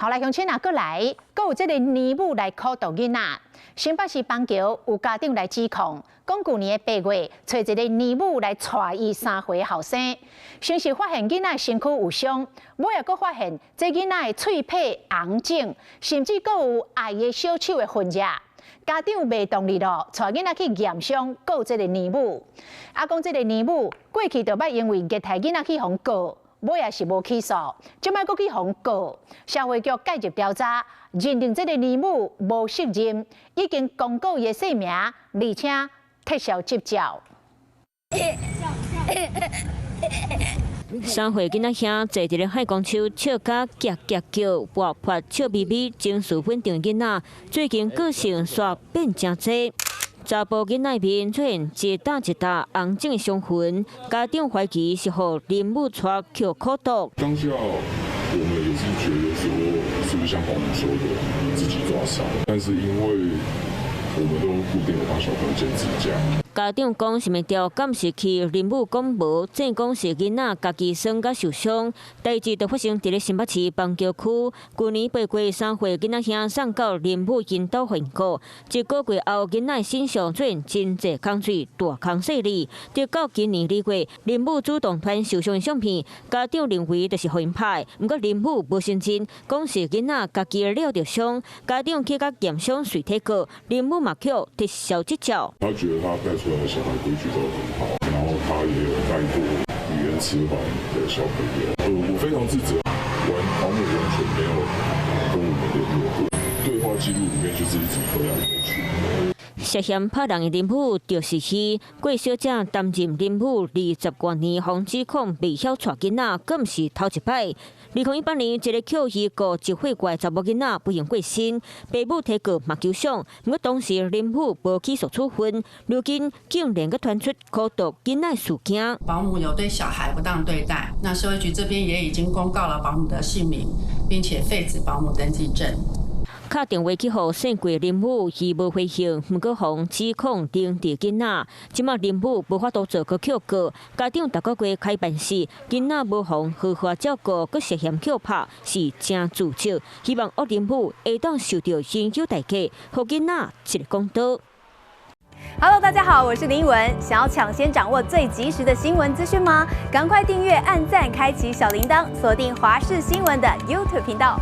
好來，鄉親啊，閣來，閣有這个奶母來苦毒囡仔。新北市板橋有家長來指控，講舊年的8月，揣一个奶母來帶伊3歲後生，先是發現囡仔身軀有傷，尾仔閣發現這囡仔的喙皮紅腫，甚至閣有愛的小手的痕跡。家長袂動力咯，帶囡仔去驗傷，告這个奶母。啊，講這个奶母過去就捌因為虐待囡仔去予告，尾仔是無起訴，這擺閣去予告，社會局介入調查，認定這个奶母無責任，已經公告伊的姓名，而且撤銷執照。3歲囡仔兄坐佇咧海公手，笑甲夾夾叫，活潑笑眯眯，情緒穩定囡仔，最近個性煞變誠濟。查埔囡仔面出現一搭一搭紅腫的傷痕，家長懷疑是予奶母帶去苦毒。當下我們也是覺得說，是不是像保姆說的自己抓傷？但是因為我們都固定有幫小朋友剪指甲。家長講是毋調監視器，奶母講無，證講是囡仔家己耍甲受傷。代誌就發生佇咧新北市板橋區，舊年8月3歲囡仔兄送到奶母𪜶兜予𪜶顧，一個月後囡仔身上出現真濟空喙、大空細膩，直到今年2月，奶母主動傳受傷的相片，家長認為就是予𪜶拍的，毋過奶母無承認，講是囡仔家己掠著傷，家長去共驗傷隨體告，奶母嘛去撤銷執照。他覺得他帶出來的小孩規矩都很好，然後他也有帶過語言遲緩的小朋友。我非常自責，保姆完全沒有跟我們聯絡過，對話記錄裡面就是一直推來推去。涉嫌拍人的奶母就是伊，郭小姐擔任奶母20多年，予指控袂曉帶囡仔，更是頭一擺。2018年，一个予伊顧一歲外查某囡仔不幸過身，爸母提告嘛求償，毋過當時奶母無起訴處分，如今竟然閣傳出苦毒囡仔事件。保姆有對小孩不當對待，那社會局這邊也已經公告了保姆的姓名，並且廢止保姆登記證。敲電話去予姓郭奶母，伊無回應，毋過予指控凌虐囡仔。這馬奶母無法度做閣去告，家長逐個月開辦事，囡仔無予好好照顧，閣涉嫌去拍，是誠自責。希望惡奶母會當受著應有代價，予囡仔一个公道。 Hello，大家好，我是林文。想要搶先掌握最及時的新聞資訊嗎？趕快訂閱、按讚、開啟小鈴鐺，鎖定華視新聞的 YouTube 頻道。